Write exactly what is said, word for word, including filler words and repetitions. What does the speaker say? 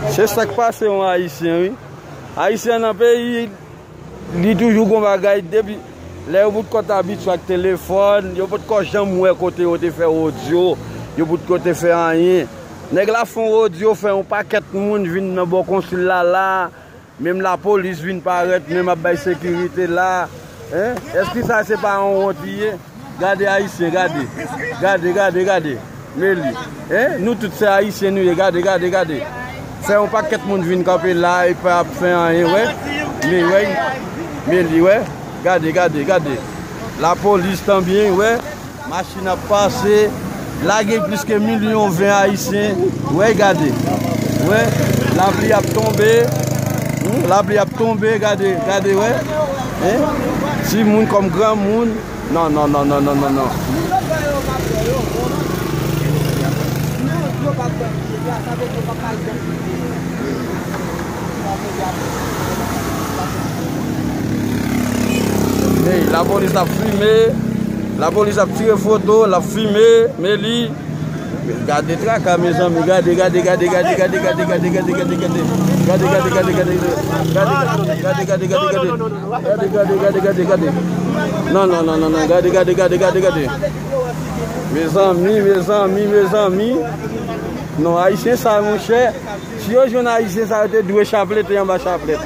Se sa k pase yon Ayisyen, wi. Ayisyen nan peyi, li toujou gon bagay, depi lè yo potko t abitye ak telefòn, yo potko janm wè kote yo te fè odyo, yo potko te fè anyen. Nèg la fè yon odyo, fè yon pakèt moun vin nan bò konsil la la, menm lapolis vin parèt, menm ap bay sekirite la. Hein? Èske sa se pa yon wont li ye? Gade Ayisyen, gade. Gade, gade, gade. Meli. Hein? Nou tout se Ayisyen nou ye. Gade, gade, gade. Fè yon pakèt moun vin kanpe la epi pa ap fè anyen, wè. Meli, wè. Meli, wè. Gade, gade, gade. Lapolis tanbyen, wè. Machin ap pase. La gen plis ke milyon ven Ayisyen. Wè, gade. Wè. Lapli ap tonbe. Hmm, lapli ap tonbe, gade, gade, wè. Hein? Timoun kòm granmoun. Non, non, non, non, non, non, non. Hey, lapolis ap filme, lapolis ap tire foto, l ap filme, Meli. Gade traka, mezanmi, gade, gade, gade. Gade, gade, gade, gade. Gade, gade, gade, gade. Gade, gade, gade, gade. Gade, gade, gade, gade, gade. Non, non, non, non, non. Gade, gade, gade, gade, gade. Mezanmi, mezanmi, mezanmi. Non, Ayisyen sa, monchè. Si yo jwenn Ayisyen sa, yo te dwe chaplete anba chaplèt.